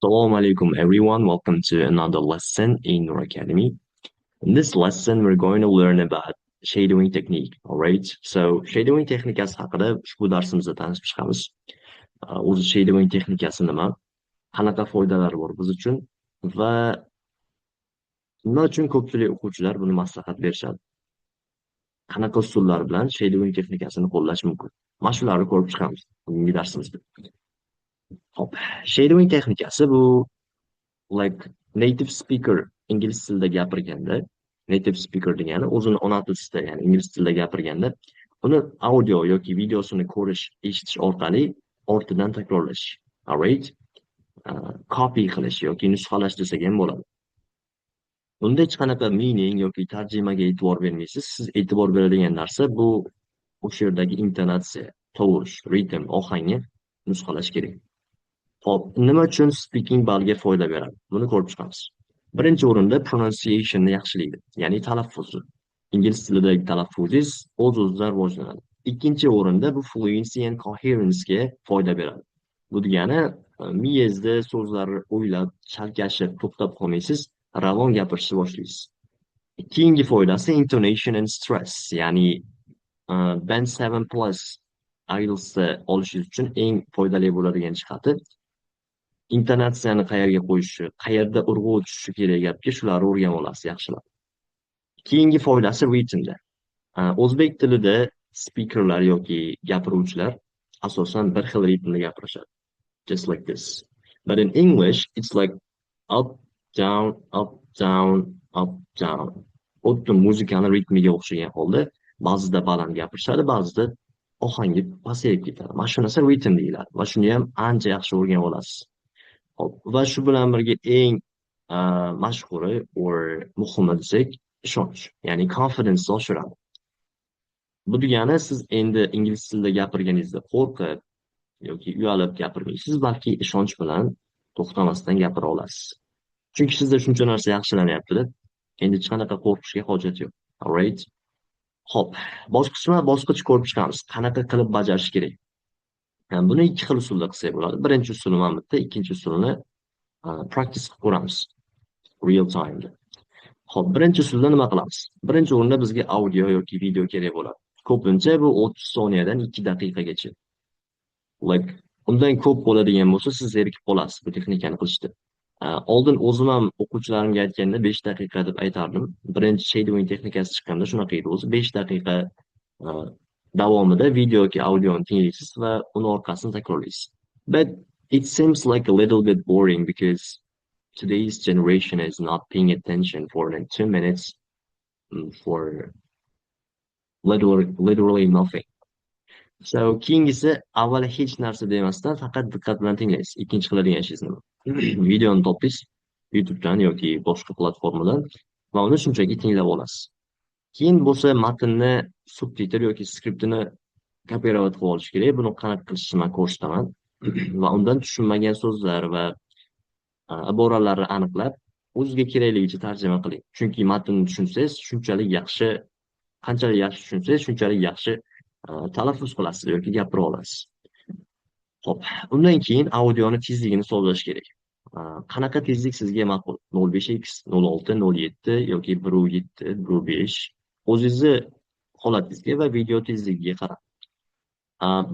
Assalamu alaikum everyone, welcome to another lesson in Noor Academy. In this lesson we're going to learn about shadowing technique, alright? So shadowing texnikasi haqida ushbu darsimizda tanishib chiqamiz. O'zi shadowing texnikasi nima? Qanaqa foydalari bor biz uchun va nima uchun ko'pchilik o'quvchilar buni maslahat berishadi? Qanaqa usullar bilan shadowing texnikasini qo'llash mumkin? Mana shularni ko'rib chiqamiz bugungi darsimizda. Xo'p, shadowing texnikasi bu like native speaker ingliz tilida gapirganda, native speaker degani o'zini ona tilida, ya'ni ingliz tilida gapirganda, uni audio yoki videosini ko'rish, eshitish orqali ortidan takrorlash. Alright? Copy qilish yoki nusxalash desak ham bo'ladi. Bunda hech qanaqa meaning yoki tarjimaga e'tibor bermaysiz. Siz e'tibor beradigan narsa bu o'sha yerdagi intonatsiya, tovush, ritm, ohangni nusxalash kerak. Xo'p, nima uchun speaking ballga foyda beradi? Buni ko'rib chiqamiz. Birinchi o'rinda pronunciationni yaxshilaydi, ya'ni talaffuzni. Ingliz tilidagi talaffuzingiz o'z-o'zidan rivojlanadi. Ikkinchi o'rinda bu fluency and coherence ga foyda beradi. Bu degani miyangizda so'zlarni o'ylab, chalkashib, to'xtab qolmaysiz, ravon gapirishni boshlaysiz. Keyingi foydasi intonation and stress, ya'ni Band 7 Plus IELTSda olishingiz uchun eng foydali bo'ladigan jihati intonatsiyani qayerga qo'yishi, qayerda urg'u tushishi kerak gapga, shularni o'rganib olasiz yaxshilab. Keyingi foydasi ritmda. O'zbek tilida speakerlar yoki gapiruvchilar asosan bir xil ritmda gapirishadi. Just like this. But in English, it's like up, down, up, down, up, down. Xuddi muzikani ritmiga o'xshagan holda ba'zida baland gapirishadi, ba'zida ohangi pasayib ketadi. Mana shu narsa ritm deyiladi va shuni ham ancha yaxshi o'rganib olasiz. Xo'p, va shu bilan birga eng mashhuri or muhimi desak, ishonch, ya'ni confidence oshiradi. Bu degani siz endi ingliz tilida gapirganingizda qo'rqib yoki uyalib gapirmaysiz, balki ishonch bilan to'xtamasdan gapira olasiz. Chunki sizda shuncha narsa yaxshilanyapti-da. Endi hech qanaqa qo'rqishga hojat yo'q. Alright? Xo'p, bosqichma-bosqich ko'rib chiqamiz. Qanaqa qilib bajarish kerak? Yani buni ikki xil usulda qilsak bo'ladi. Birinchi usuli mana bu yerda, ikkinchi usulini practice qilib ko'ramiz. Real time'da. Xo'p, birinchi usulda nima qilamiz? Birinchi o'rinda bizga audio yoki video kerak bo'ladi. Ko'pincha bu 30 soniyadan 2 daqiqagacha. Like undan ko'p bo'ladigan bo'lsa, siz zerikib qolasiz bu texnikani qilishda. Oldin o'zim ham o'quvchilarimga aytganda 5 daqiqa deb aytardim. Birinchi shadowing texnikasi chiqqanda shunaqa edi o'zi. 5 daqiqa davomida video yoki audioni tinglaysiz va uni orqasini takrorlaysiz. But it seems like a little bit boring because today's generation is not paying attention for than 2 minutes for literally nothing. So keyingisi, avval hech narsa demasdan faqat diqqat bilan tinglaysiz. Ikkinchi qiladigan ishingiz nima? Videoni topdingiz YouTube'dan yoki boshqa platformadan va uni shunchaki tinglab olasiz. Keyin bo'lsa matnni subtitr yoki skriptini копировать qilib olish kerak. Buni qanaqa qilishni man ko'rsataman va undan tushunmagan so'zlar va iboralarni aniqlab, o'zizga kerakligicha tarjima qiling. Chunki matnni tushunsangiz, shunchalik yaxshi, qanchalik yaxshi tushunsangiz, shunchalik yaxshi talaffuz qilasiz yoki gapira olasiz. Xo'p, undan keyin audioni tezligini sozlash kerak. Qanaqa tezlik sizga ma'qul? 0.5x, 0.6, 0.7 yoki 1.7, 1.5, o'zingizni holatingizga va video tezligiga qarab.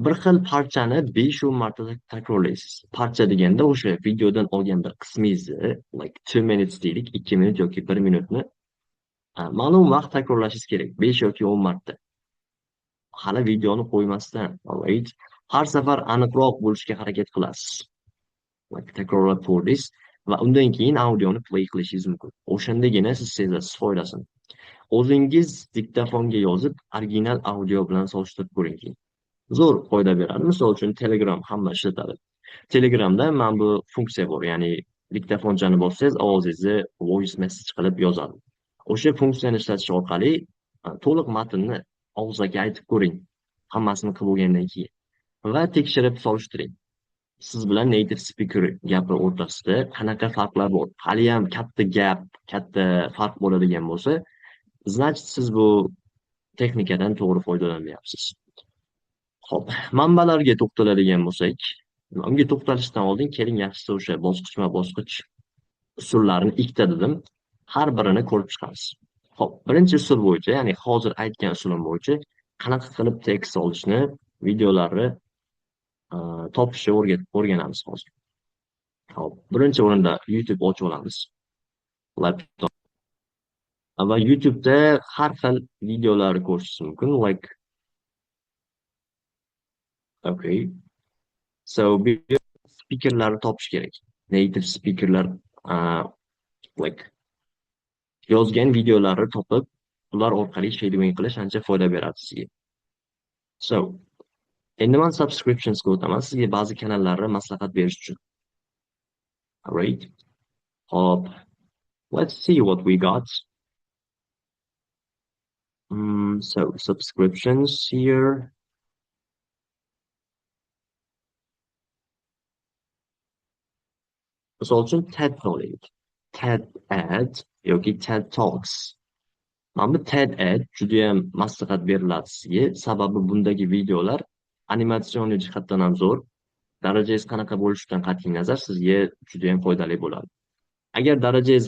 Bir xil parchani 5-10 marta takrorlaysiz. Parcha deganda o'sha videodan olgan bir qismingizni, like 2 minutes deylik, 2 minut yoki 1 minutni ma'lum vaqt takrorlashingiz kerak, 5 yoki 10 marta. Hali videoni qo'ymasdan, alright? Har safar aniqroq bo'lishga harakat qilasiz. Like takrorlab ko'rdingiz va undan keyin audioni play qilishingiz mumkin. O'shandagina siz sezasiz foydasini. O'zingiz diktofonga yozib, original audio bilan solishtirib ko'ring keyin. Zo'r foyda beradi. Misol uchun, Telegram hamma ishlatadi. Telegramda mana bu funksiya bor, ya'ni diktofonchani bossangiz, ovozingizni voice message qilib yozadi. O'sha funksiyani ishlatish orqali to'liq matnni og'zaki aytib ko'ring. Hammasini qilib bo'lgandan keyin va tekshirib solishtiring. Siz bilan native speaker gapi o'rtasida qanaqa farqlar bor? Haliyam katta gap, katta farq bo'ladigan bo'lsa, значит, siz bu texnikadan to'g'ri foydalanmayapsiz. Xo'p, manbalarga to'xtaladigan bo'lsak, Unga to'xtalishdan oldin keling yaxshisi o'sha bosqichma-bosqich usullarni ikkita dedim. Har birini ko'rib chiqamiz. Xo'p, birinchi usul bo'yicha, ya'ni hozir aytgan usulim bo'yicha qanaqa qilib tekst olishni, videolarni topishni o'rganamiz hozir. Xo'p, birinchi o'rinda YouTube ochib olamiz. Laptop. Va YouTube'da har xil videolarni ko'rishingiz mumkin, like okay. So, speakerlarni topish kerak. Native speakerlar like yozgan videolarni topib, ular orqali shadowing qilish ancha foyda beradi sizga. So, endi men subscriptionsga o'taman, sizga ba'zi kanallarni maslahat berish uchun. All right. Hop. Let's see what we got. So subscriptions here. Misol uchun TED olaylik. TED Ed yoki TED Talks. Mana bu TED Ed juda ham maslahat beriladi sizga. Sababi bundagi videolar animatsion jihatdan ham zo'r. Darajangiz qanaqa bo'lishidan qat'iy nazar sizga juda ham foydali bo'ladi. Agar darajangiz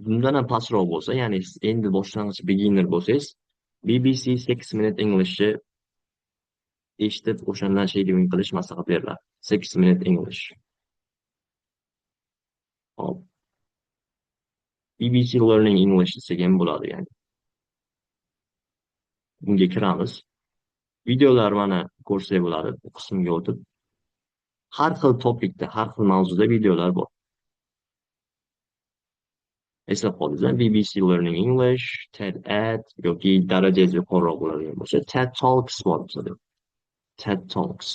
bundan ham pastroq bo'lsa, ya'ni siz endi boshlang'ich beginner bo'lsangiz, BBC 6 Minute Englishni eshitib, o'shandan shadowing qilish maslahat beriladi. 6 Minute English. Hop. BBC Learning English desak ham bo'ladi, ya'ni. Bunga kiramiz. Videolar mana ko'rsak bo'ladi, bu qismga o'tib. Har xil topikda, har xil mavzuda videolar bor. Eslab qoldingizmi? BBC Learning English, TED Ed yoki darajangiz yuqoriroq bo'ladigan bo'lsa, TED Talks bor bizada. TED Talks.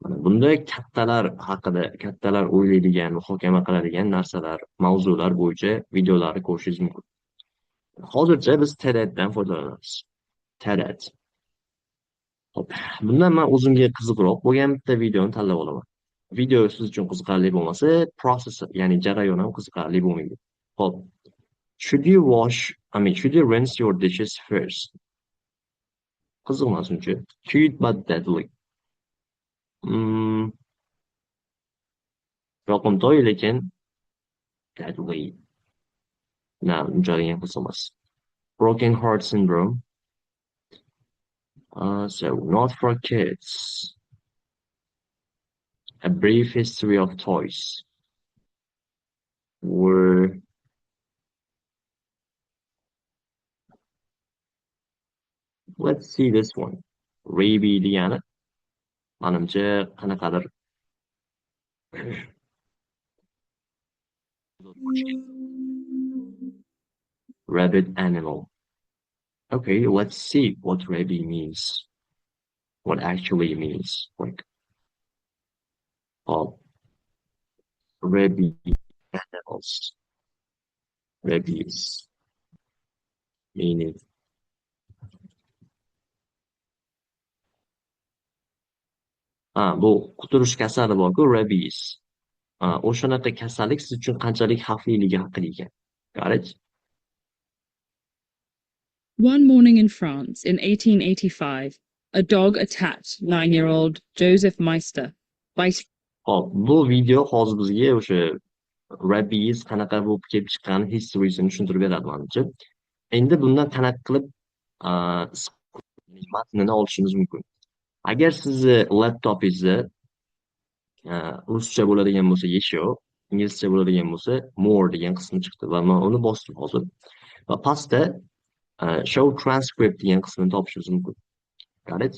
Mana bunda kattalar haqida, kattalar o'ylaydigan, muhokama qiladigan narsalar, mavzular bo'yicha videolarni ko'rishingiz mumkin. Hozircha biz TED Eddan foydalanamiz. TED Ed. Hop, bundan men o'zimga qiziqroq bo'lgan bitta videoni tanlab olaman. Video siz uchun qiziqarli bo'lmasa, process, ya'ni jarayon ham qiziqarli bo'lmaydi. Hop. Should you wash, I mean, should you rinse your dishes first? Qiziq emas uncha. Cute but deadly. Yoqimtoy lekin deadly. Na, unchalik ham qiziq emas. Broken heart syndrome. So not for kids. A brief history of toys. Or let's see this one. Raby degani manimcha qanaqadir rabbit animal. Okay, let's see what rabbit means. What actually means. Like, rabbit animals. Rabies. Meaning. Ha, bu quturish kasali bor-ku, rabies. Ha, o'shanaqa kasallik siz uchun qanchalik xavfliligi haqida ekan. Got it? One morning in France in 1885, a dog attacked 9-year-old Joseph Meister by Hop, bu video hozir bizga o'sha rabies qanaqa bo'lib kelib chiqqani history'sini tushuntirib beradi menimcha. Endi bundan qanaqa qilib matnini olishimiz mumkin? Agar sizni laptopingizda ruscha bo'ladigan bo'lsa еще, inglizcha bo'ladigan bo'lsa more degan qismi chiqdi va men uni bosdim hozir. Va pastda show transcript degan qismini topishimiz mumkin. Got it?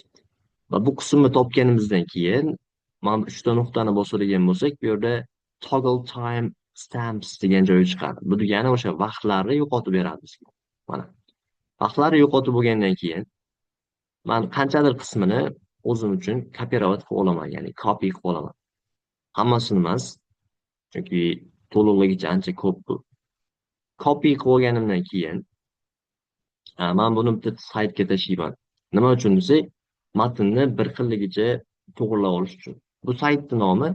Va bu qismni topganimizdan keyin mana bu uchta nuqtani bosadigan bo'lsak, bu yerda toggle time stamps degan joyi chiqadi. Bu degani o'sha vaqtlarni yo'qotib beradi bizga. Mana. Vaqtlarni yo'qotib bo'lgandan keyin men qanchadir qismini o'zim uchun kopirovat qilib olaman, ya'ni copy qilib olaman. Hammasini emas, chunki to'liqligicha ancha ko'p bu. Copy qilib olganimdan keyin men buni bitta saytga tashlayman. Nima uchun desak, matnni bir xilligicha to'g'rilab olish uchun. Bu saytning nomi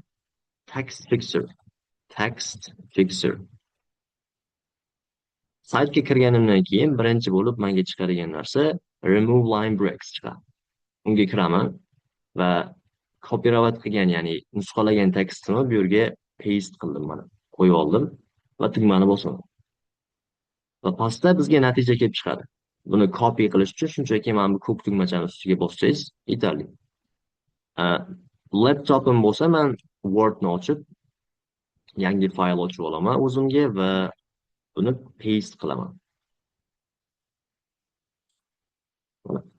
Text Fixer. Text Fixer. Saytga kirganimdan keyin birinchi bo'lib menga chiqadigan narsa Remove Line Breaks chiqadi. Unga kiraman va Kopirovat qilgan, ya'ni nusxalagan tekstimni bu yerga paste qildim mana. Qo'yib oldim va tugmani bosaman. Va pastda bizga natija kelib chiqadi. Buni copy qilish uchun shunchaki mana bu ko'k tugmachani ustiga bossangiz yetarli. Laptopim bo'lsa, men Wordni ochib, yangi fayl ochib olaman o'zimga va buni paste qilaman.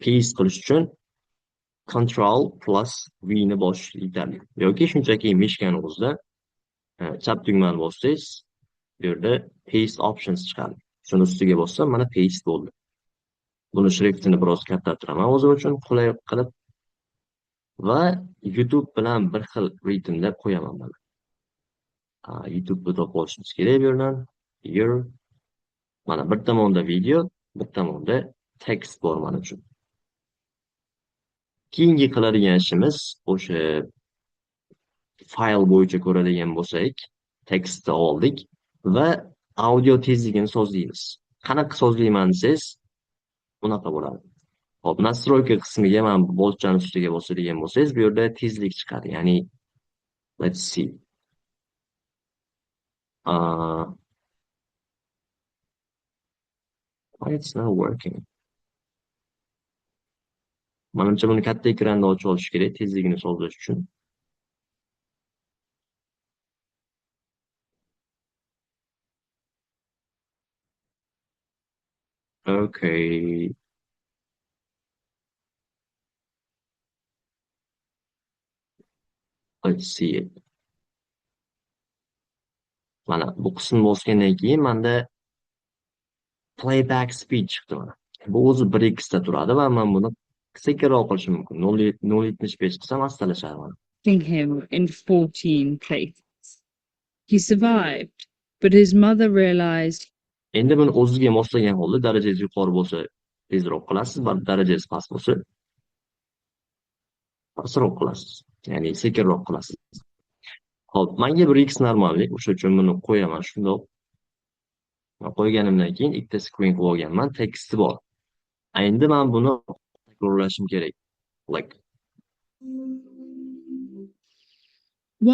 Paste qilish uchun Ctrl plus V ni bosish yetarli. Yoki shunchaki mishkani o'zida chap tugmani bossangiz, bu yerda paste options chiqadi. Shuni ustiga bossam, mana paste bo'ldi. Buni shriftini biroz kattartiraman o'zim uchun qulay qilib va YouTube bilan bir xil ritmda qo'yaman mana. YouTube'ni topib olishimiz kerak bu yerdan. Here. Mana bir tomonda video, bir tomonda tekst bor mana uchun. Keyingi qiladigan ishimiz o'sha fayl bo'yicha ko'radigan bo'lsak, tekstni oldik va audio tezligini sozlaymiz. Qanaqa sozlayman desangiz, bunaqa bo'ladi. Xo'p, nastroyka qismiga mana bu boltchani ustiga bosadigan bo'lsangiz, bu yerda tezlik chiqadi. Ya'ni let's see. Why it's not working? Manimcha buni katta ekranda ochib olish kerak tezligini sozlash uchun. Okay. Let's see it. Mana bu qismni bosgandan keyin menda playback speed chiqdi mana. Bu o'zi 1x da turadi va men buni sekinroq qilishim mumkin. 0.75 qilsam astalashadi mana. Him in 14 places. He survived, but his mother realized Endi buni o'zizga moslagan holda darajangiz yuqori bo'lsa tezroq qilasiz, va darajangiz past bo'lsa pastroq qilasiz. Ya'ni sekinroq qilasiz. Xo'p, menga 1x normallik, o'sha uchun buni qo'yaman shundoq. Va qo'yganimdan keyin ikkita screen qilib olganman, teksti bor. Endi men buni takrorlashim kerak. Like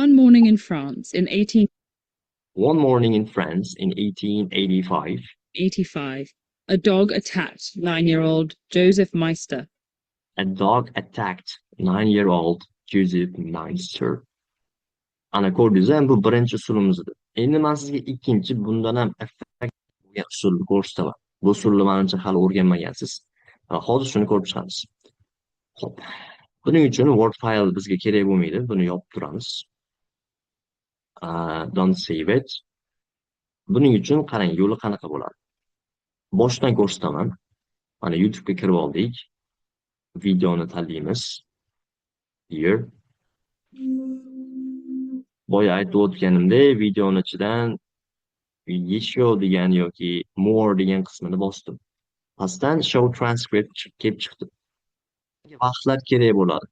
One morning in France in eighteen One morning in France in 1885, 85, a dog attacked 9-year-old Joseph Meister. A dog attacked 9-year-old Joseph Meister. Ana ko'rdingiz, bu birinchi usulimiz edi. Endi men sizga ikkinchi, bundan ham effekt bo'lgan usulni ko'rsataman. Bu usulni menimcha hali o'rganmagansiz. Hozir shuni ko'rib chiqamiz. Xo'p. Buning uchun Word file bizga kerak bo'lmaydi. Buni yopib turamiz. Don't save it. Buning uchun qarang, yo'li qanaqa bo'ladi. Boshdan ko'rsataman. Mana YouTube'ga kirib oldik. Videoni tanlaymiz. Here. Boya aytib o'tganimdek, videoni ichidan еще degan yoki more degan qismini bosdim. Pastdan show transcript kelib chiqdi. Vaqtlar kerak bo'ladi.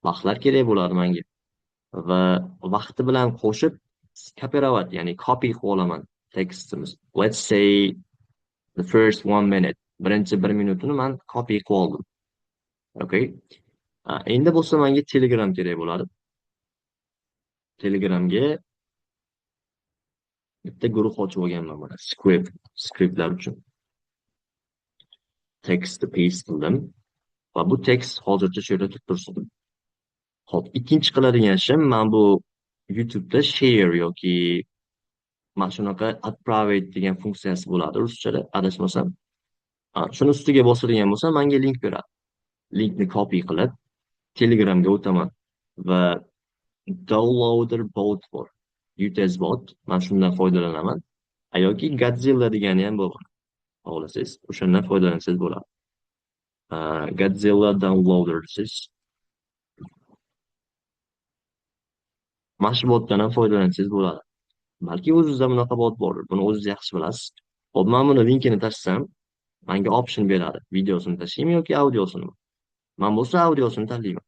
Vaqtlar kerak bo'ladi menga. Va vaqti bilan qo'shib kopirovat, ya'ni copy qilib olaman tekstimiz. Let's say the first 1 minute. Birinchi 1 minutini men copy qilib oldim. Okay. Endi bo'lsa menga Telegram kerak bo'ladi. Telegramga bitta guruh ochib olganman mana, scriptlar uchun. Tekstni paste qildim va bu tekst hozircha shu yerda turib tursin. Xo'p, ikkinchi qiladigan ishim, men bu YouTube'da share yoki mana shunaqa отправить degan funksiyasi bo'ladi ruschada, adashmasam. Shuni ustiga bosadigan bo'lsam, menga link beradi. Linkni copy qilib Telegramga o'taman va downloader bot bor. UTS bot, men shundan foydalanaman. Yoki Godzilla degani ham bor. Xohlasangiz, o'shandan foydalansangiz bo'ladi. Godzilla downloader desangiz, mana shu botdan ham foydalansangiz bo'ladi. Balki o'zingizda bunaqa bot bordir. Buni o'zingiz yaxshi bilasiz. Xo'p, men buni linkini tashlasam, menga option beradi. Videosini tashlaymi yoki audiosini? Men bo'lsa audiosini tanlayman.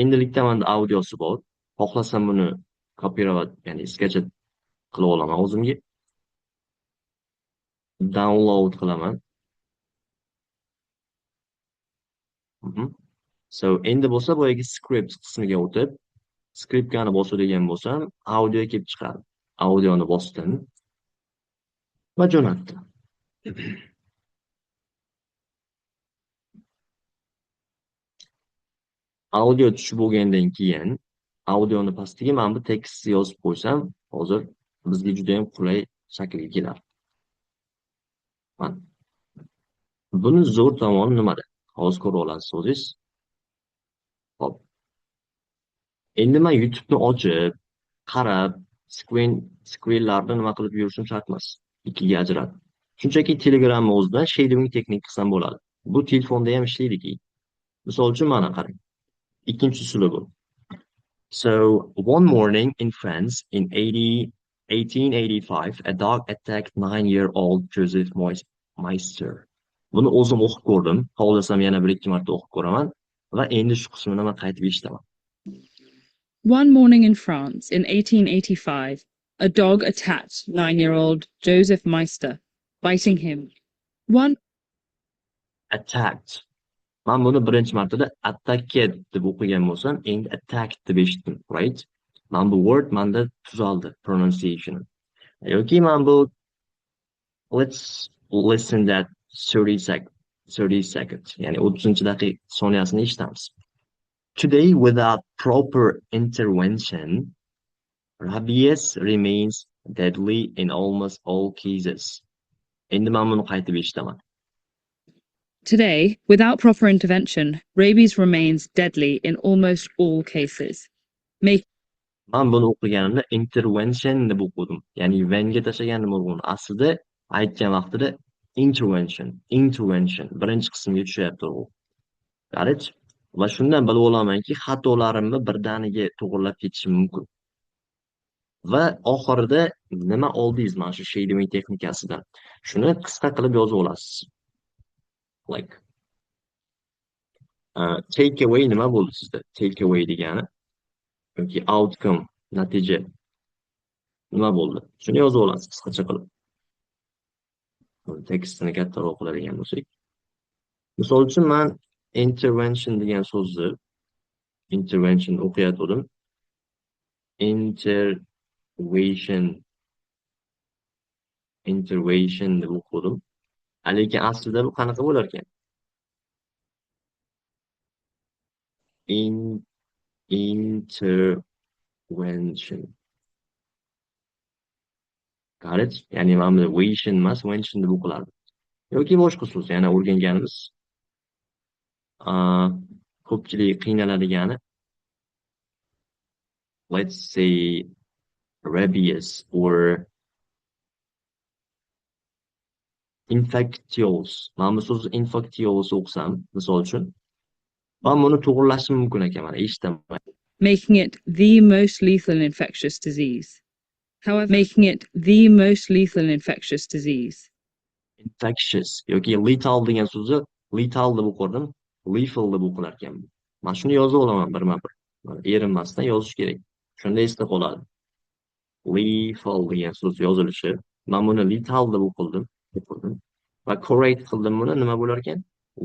Endilikda menda audiosi bor. Xohlasam buni kopirovat, ya'ni skachat qilib olaman o'zimga. Download qilaman. So, endi bo'lsa boyagi script qismiga o'tib, skripkani bosadigan bo'lsam, audio kelib chiqadi. Audioni bosdim va jo'natdim. Audio tushib bo'lgandan keyin audioni pastiga mana bu tekstni yozib qo'ysam, hozir bizga juda ham qulay shaklga keladi. Mana. Buni zo'r tomoni nimada? Hozir ko'ra olasiz o'zingiz. Hop. Endi men YouTube'ni ochib, qarab, screenlarni nima qilib yurishim shart emas. Ikkiga ajratib. Shunchaki Telegramni o'zidan shadowing texnik qilsam bo'ladi. Bu telefonda ham ishlaydiki. Misol uchun mana qarang. Ikkinchi usuli bu. So, one morning in France in 1885, a dog attacked 9-year-old Joseph Meister. Buni o'zim o'qib ko'rdim. Xohlasam yana 1-2 marta o'qib ko'raman va endi shu qismini men qaytib eshitaman. One morning in France in 1885, a dog attacked 9-year-old Joseph Meister, biting him. One attacked. Men buni birinchi martada attacked deb o'qigan bo'lsam, endi attacked deb eshitdim, right? Mana bu word menda tuzaldi pronunciation. Yoki mana bu, let's listen that 30 seconds, ya'ni 30 daqiqa soniyasini eshitamiz. Today, without proper intervention, rabies remains deadly in almost all cases. Endi men buni qaytib eshitaman. Today, without proper intervention, rabies remains deadly in almost all cases. Make Men buni o'qiganimda intervention deb o'qidim. Ya'ni venga tashlagandim urg'uni. Aslida aytgan vaqtida intervention, intervention birinchi qismga tushyapti urg'u. Got it? Va shundan bilib olamanki, xatolarimni birdaniga to'g'rilab ketishim mumkin. Va oxirida nima oldingiz mana shu shadowing texnikasidan? Shuni qisqa qilib yozib olasiz. Like, take away nima bo'ldi sizda? Take away degani yoki outcome, natija nima bo'ldi? Shuni yozib olasiz qisqacha qilib. Tekstini kattaroq qiladigan bo'lsak. Misol uchun men intervention degan so'zni intervention o'qiyotgandim. Intervention, intervention deb o'qidim. Lekin aslida bu qanaqa bo'lar ekan? Intervention. Got it? Ya'ni mana bu vention emas, vention deb o'qiladi. Yoki boshqa so'z, yana o'rganganimiz. Ko'pchilik qiynaladigani, let's say rabies or infectious. Mana bu so'zni infectious o'qisam, misol uchun, men buni to'g'rilashim mumkin ekan, mana eshitaman. Making it the most lethal infectious disease. However, making it the most lethal infectious disease. Infectious yoki lethal degan so'zni lethal deb o'qirdim, lethal deb o'qilar ekan. Mana shuni yozib olaman birma-bir. Mana erinmasdan yozish kerak. Shunda esda qoladi. Lethal degan so'z yozilishi. Men buni lethal deb o'qildim, o'qirdim. Va correct qildim buni, nima bo'lar ekan?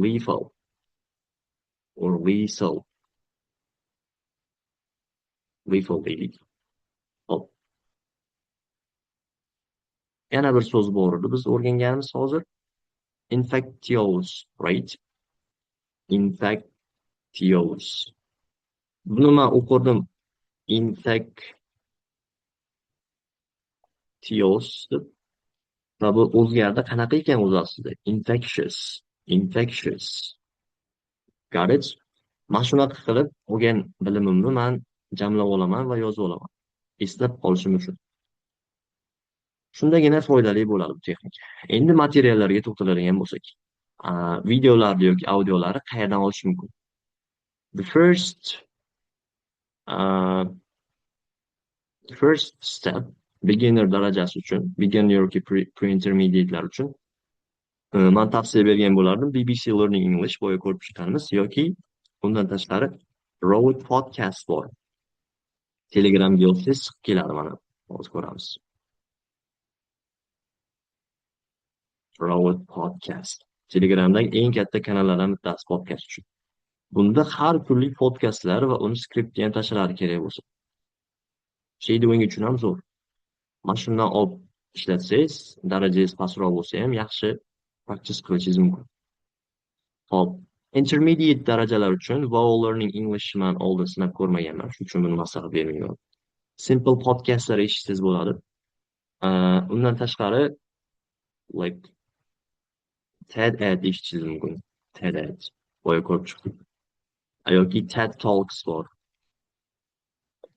Lethal or lethal. Lethal deylik. Hop. Yana bir so'z bor edi biz o'rganganimiz hozir. Infectious, right? Infectious. Buni men o'qirdim. Infectious deb. Va bu o'zgardi. Qanaqa ekan o'zi aslida? Infectious. Infectious. Got it? Mana shunaqa qilib olgan bilimimni men jamlab olaman va yozib olaman. Eslab qolishim uchun. Shundagina foydali bo'ladi bu texnika. Endi materiallarga to'xtaladigan bo'lsak, videolarni yoki audiolarni qayerdan olish mumkin? The first step beginner darajasi uchun, beginner yoki pre-intermediatelar uchun, men tavsiya bergan bo'lardim BBC Learning English boya ko'rib chiqqanimiz yoki undan tashqari Rowett Podcast bor. Telegramga yozsangiz chiqib keladi mana. Hozir ko'ramiz. Rowett Podcast. Telegramdagi eng katta kanallardan bittasi podcast uchun. Bunda har kunlik podkastlar va uni skripti ham tashlari kerak bo'lsa. Shadowing uchun ham zo'r. Mana shundan olib ishlatsangiz, darajangiz pastroq bo'lsa ham, yaxshi practice qilishingiz mumkin. Xo'p, intermediate darajalar uchun Wow Learning English man oldin sinab ko'rmaganman, shuning uchun buni maslahat bermayman. Simple podcastlar eshitsangiz bo'ladi. Undan tashqari, like, TED Ed eshitishingiz mumkin. TED Ed. Boya ko'rib chiqdik. Yoki TED Talks bor.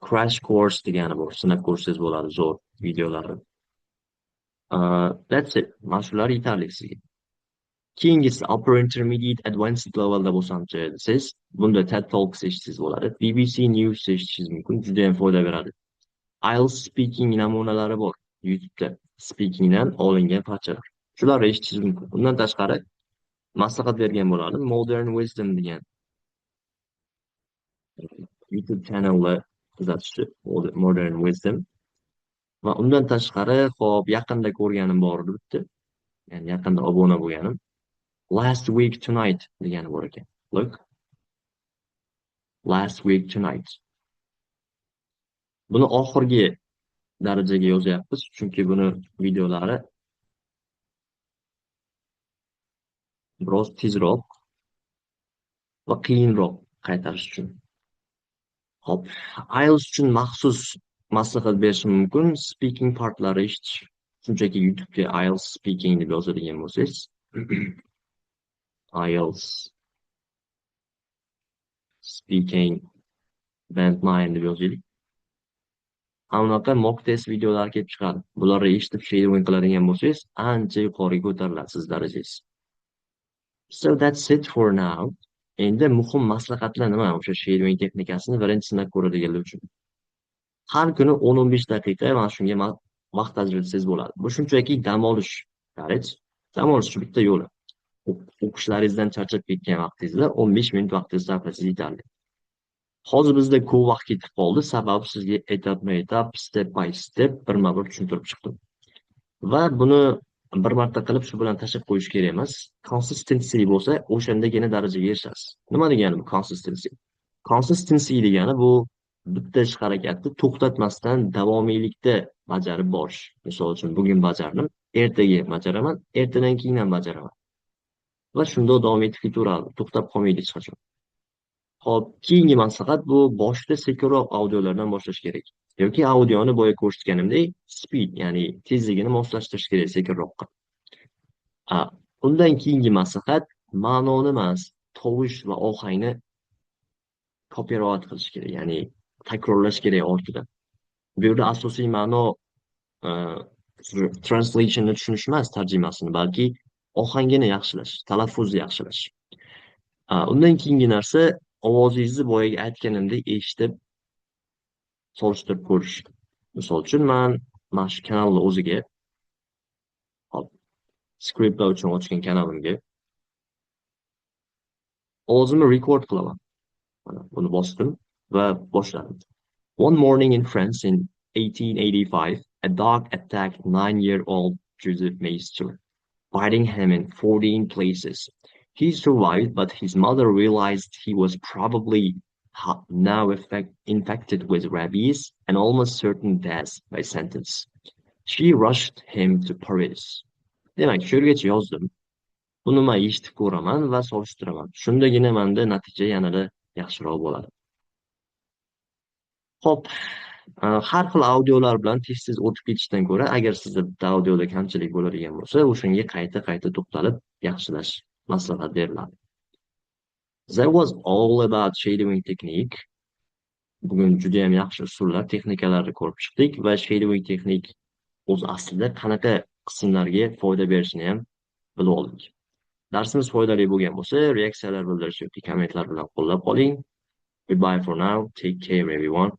Crash Course degani bor. Sinab ko'rsangiz bo'ladi, zo'r videolari. That's it. Mana shular yetarli sizga. Keyingisi, upper intermediate, advanced levelda bo'lsamchi desangiz, bunda TED Talks eshitsangiz bo'ladi. BBC News eshitishingiz mumkin, juda ham foyda beradi. IELTS speaking namunalari bor YouTube'da. Speakingdan olingan parchalar. Shularni eshitishingiz mumkin. Undan tashqari, maslahat bergan bo'lardim. Modern Wisdom degan YouTube channelni kuzatishni, Modern Wisdom. Va undan tashqari, xo'p, yaqinda ko'rganim bor edi bitta. Ya'ni yaqinda obuna bo'lganim. Last Week Tonight degani bor ekan. Look. Last Week Tonight. Buni oxirgi darajaga yozyapmiz, chunki buni videolari biroz tezroq va qiyinroq qaytarish uchun. Xo'p, IELTS uchun maxsus maslahat berishim mumkin. Speaking partlari eshitish. Shunchaki YouTube'ga IELTS speaking deb yozadigan bo'lsangiz, IELTS speaking band 9 deb yozaylik. Ana bunaqa mock test videolar kelib chiqadi. Bularni eshitib shadowing qiladigan bo'lsangiz, ancha yuqoriga ko'tarilasiz darajangiz. So that's it for now. Endi muhim maslahatlar nima? O'sha shadowing texnikasini birinchi sinab ko'radiganlar uchun. Har kuni 10-15 daqiqa mana shunga vaqt ajratsangiz bo'ladi. Bu shunchaki dam olish. Right? Dam olish bitta yo'li. O'qishlaringizdan charchab ketgan vaqtingizda 15 minut vaqtingizni sarflasangiz yetarli. Hozir bizda ko'p vaqt ketib qoldi, sababi sizga etapma-etap, step by step, birma-bir tushuntirib chiqdim. Va buni bir marta qilib shu bilan tashlab qo'yish kerak emas. Consistency bo'lsa, o'shandagina darajaga erishasiz. Nima degani bu consistency? Consistency degani bu bitta ish harakatni to'xtatmasdan davomiylikda bajarib borish. Misol uchun, bugun bajardim, ertaga bajaraman, ertadan keyin ham bajaraman. Va shundoq davom etib ketaveradi, to'xtab qolmaydi hech qachon. Xo'p, keyingi maslahat: bu boshida sekinroq audiolardan boshlash kerak. Yoki audioni boya ko'rsatganimdek speed, ya'ni tezligini moslashtirish kerak sekinroqqa. Undan keyingi maslahat: ma'noni emas, tovush va ohangni copyright qilish kerak, ya'ni takrorlash kerak ortidan. Bu yerda asosiy ma'no translationni tushunish emas, tarjimasini, balki ohangini yaxshilash, talaffuzni yaxshilash. Undan keyingi narsa: ovozingizni boyagi aytganimdek eshitib, solishtirib ko'rish. Misol uchun, man mana shu kanalni o'ziga, hop, scriptlar uchun ochgan kanalimga ovozimni record qilaman. Mana buni bosdim va boshladim. One morning in France in 1885, a dog attacked 9-year-old Joseph Meister, biting him in 14 places. He survived, but his mother realized he was probably now infected with rabies and almost certain death by sentence. She rushed him to Paris. Demak, shu yergacha yozdim. Buni man eshitib ko'raman va solishtiraman. Shundagina menda natija yanada yaxshiroq bo'ladi. Xo'p, har xil audiolar bilan tez-tez o'tib ketishdan ko'ra, agar sizda bitta audioda kamchilik bo'ladigan bo'lsa, o'shanga qayta-qayta to'xtalib yaxshilash maslahat beriladi. That was all about shadowing technique. Bugun juda ham yaxshi usullar, texnikalarni ko'rib chiqdik va shadowing texnik o'z aslida qanaqa qismlarga foyda berishini ham bilib oldik. Darsimiz foydali bo'lgan bo'lsa, reaksiyalar bildirish yoki kommentlar bilan qo'llab qoling. Goodbye for now. Take care, everyone.